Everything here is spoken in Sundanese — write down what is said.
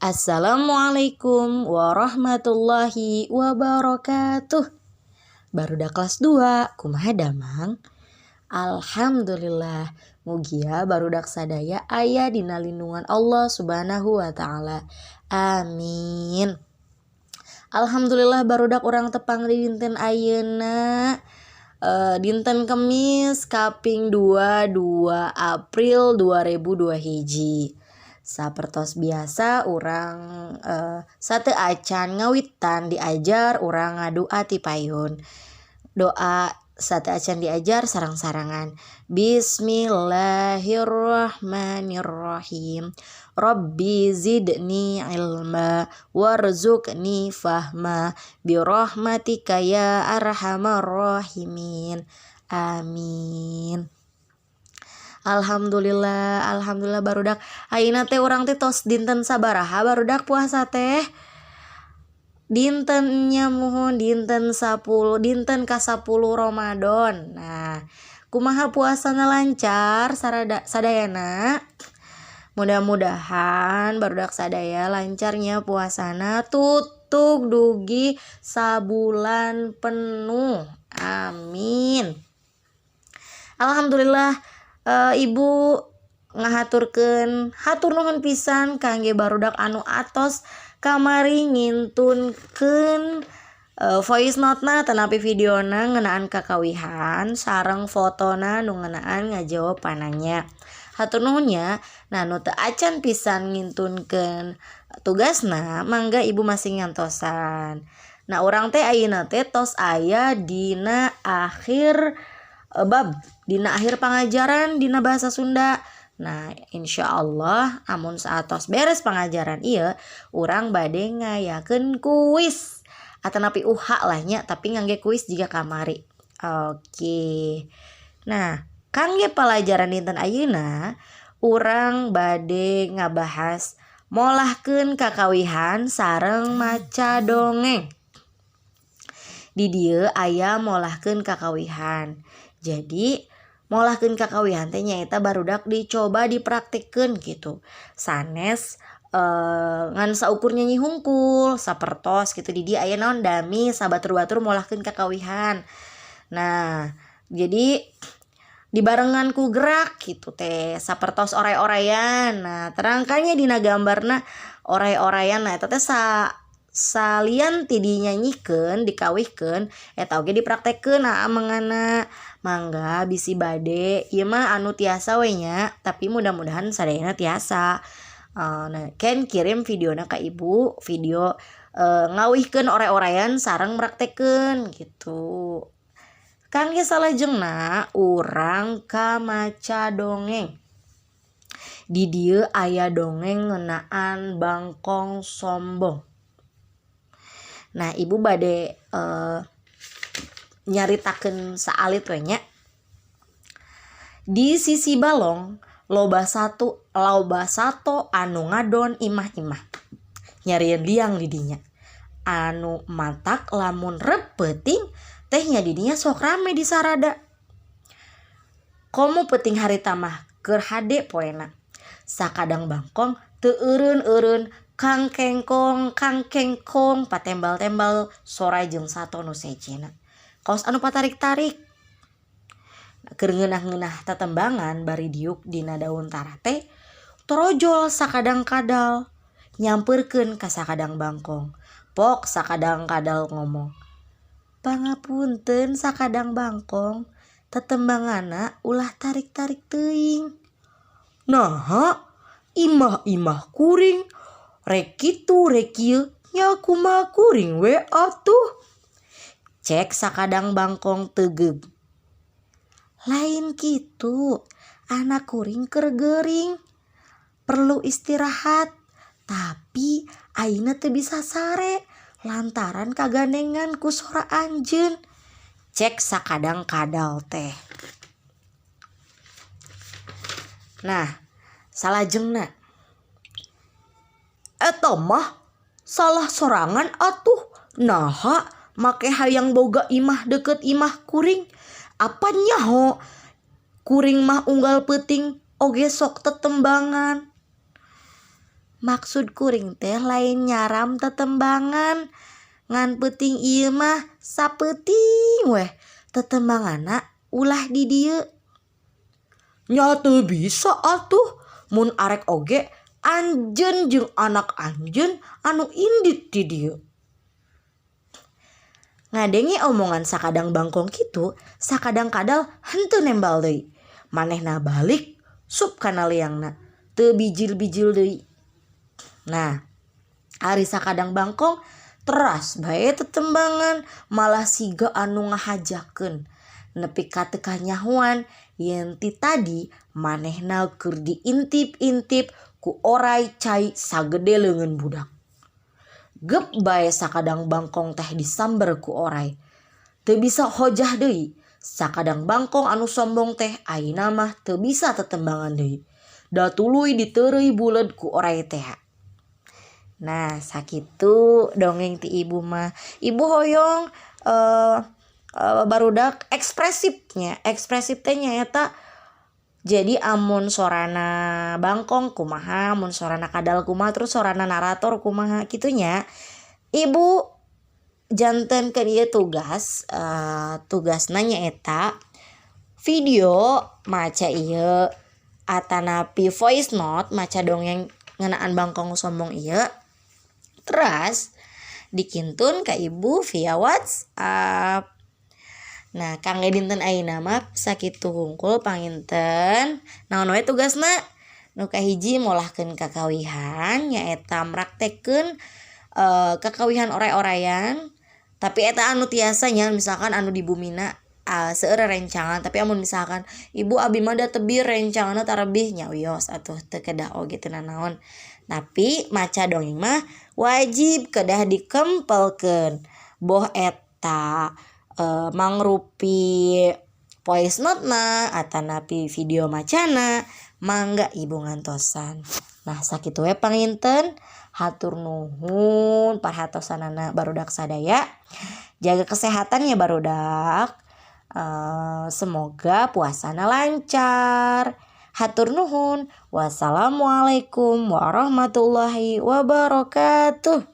Assalamualaikum warahmatullahi wabarakatuh. Barudak kelas 2, kumaha damang? Alhamdulillah, mugia barudak sadaya aya dina lindungan Allah Subhanahu wa taala. Amin. Alhamdulillah barudak urang tepang di dinten ayeuna. Dinten Kemis kaping 22 April 2002 hiji. Sapertos biasa urang sateuacan ngawitan diajar, urang ngadua ti payun. Doa sateuacan diajar sareng-sarengan. Bismillahirrahmanirrahim. Rabbi zidni ilma warzuqni fahma birahmatika ya arhamar rahimin. Amin. Alhamdulillah, alhamdulillah barudak. Ayeuna teh urang teh tos dinten sabaraha barudak puasa teh? Dintennya muhun dinten 10, dinten ka-10 Ramadan. Nah, kumaha puasana, lancar sarada sadayana? Mudah-mudahan barudak sadaya lancarnya puasana tutug dugi sabulan penuh. Amin. Alhamdulillah, Ibu ngahaturkeun hatur nuhun pisan kangge barudak anu atos kamari ngintunkeun voice note-na tanapi videona ngeunaan kakawihan sareng fotona nu ngeunaan ngajawab pananya. Hatur nuhun nya. Nah, nu teu acan pisan ngintunkeun tugasna, mangga Ibu masih ngantosan. Nah, urang teh ayeuna teh tos aya dina akhir bab, dina akhir pangajaran dina bahasa Sunda. Nah, Insya Allah amun saatos beres pangajaran ieu, urang bade ngayakeun kuis atanapi UH lah nya, tapi ngangge kuis jiga kamari. Oke. Nah, kangge palajaran dinten ayeuna, urang bade ngabahas molahkeun kakawihan sareng maca dongeng. Di dieu aya molahkeun kakawihan. Jadi molahkeun kakawihan teh nyaeta barudak dicoba dipraktikkeun gitu. Sanes ngan saukur nyanyi hungkul, sapertos gitu. Di dieu aya naon, dami sabatur-batur molahkeun kakawihan. Nah, jadi dibarengan ku gerak gitu teh, sapertos oray-orayan. Nah, terangkannya dina gambarna oray-orayan. Nah, eta teh salian ti dinyanyikeun, dikawihkeun, eta oge dipraktekkeun. Nah, mangana mangga bisi bade ieu mah anu tiasa we nya, tapi mudah-mudahan sadayana tiasa. Nah, ken kirim videona ka Ibu, video ngawihkeun oray-orayan sareng mraktekkeun gitu. Kangge salajengna urang ka maca dongeng. Di dieu aya dongeng ngeunaan bangkong sombong. Nah, Ibu bade nyaritakeun saalit we nya. Di sisi balong loba sato anu ngadon imah-imah. Nyarieun liang di dinya. Anu matak lamun rep peuting teh nya di dinya sok rame di sarada. Komo peuting harita mah keur hade poena. Sakadang bangkong teu eureun-eureun kang kengkong kang kengkong patembal-tembal sora jeung sato nu sejenna. Kawas anu patarik-tarik. Keur ngeunah-ngeunah tetembangan bari diuk dina daun tarate, torojol sakadang kadal nyamperkeun ka sakadang bangkong. Pok sakadang kadal ngomong, "Pangapunten sakadang bangkong, tetembanganna ulah tarik-tarik teuing." "Naha, imah-imah kuring, rek kitu rek kieu nya kumaha kuring we atuh," cek sakadang bangkong tegeug. "Lain kitu, anak kuring keur gering, perlu istirahat, tapi ayeuna teu bisa sare lantaran kagandengan ku sora anjeun," cek sakadang kadal teh. Nah, salajengna, "Eta mah salah sorangan atuh, naha make hayang boga imah deukeut imah kuring? Apan nyaho kuring mah unggal peuting oge sok tetembangan." Maksud kuring teh lain nyaram tetembangan, ngan peuting ieu mah sapeuting weh tetembanganna ulah di dieu. Nya teu bisa atuh, mun arek oge anjeun jeung anak anjeun anu indit di dieu. Ngadenge omongan Sakadang Bangkong kitu, Sakadang Kadal henteu nembal deui. Manehna balik sup kana liangna, teu bijil-bijil deui. Nah, ari Sakadang Bangkong teras bae tetembangan, malah siga anu ngahajakeun. Nepi ka teu kanyahoan yen ti tadi manehna keur diintip-intip ku oray cai sagede leungeun budak. Gep bae Sakadang Bangkong teh disamber ku oray. Teu bisa hojah deui. Sakadang Bangkong anu sombong teh ayeuna mah teu bisa tetembangan deui. Da tuluy diteureuy buleud ku oray tea. Nah, sakitu dongeng ti ibu mah. Ibu hoyong barudak ekspresifnya. Ekspresif teh nyaeta jadi amun sorana bangkong kumaha, mun sorana kadal kumaha, terus sorana narator kumaha kitu nya. Ibu jantenkeun ieu tugas, tugasna nyaeta video maca ieu atanapi voice note maca dongeng ngeunaan bangkong sombong ieu, teras dikintun ka ibu via WhatsApp. Nah, kangge dinten ayeuna mah sakitu hungkul panginten. Naon we tugasna? Nu kahiji, molahkeun kakawihan, nyaeta mraktekkeun kakawihan oray-orayan, tapi eta anu tiasa nya. Misalkan anu di bumina seueur rerencangan, tapi amun misalkan, "Ibu, abi mah da tebih rencanganna tarebih," nya wios atuh, teu kedah oge, teu nanaon. Tapi maca dongeng mah wajib kedah dikempelkeun, boh eta mangrupi voice note na atanapi video macana. Mangga ibu ngantosan. Nah, sakitu we panginten. Hatur nuhun perhatosanana, barudak sadaya. Jaga kesehatan ya, barudak. Semoga puasana lancar. Hatur nuhun. Wassalamualaikum warahmatullahi wabarakatuh.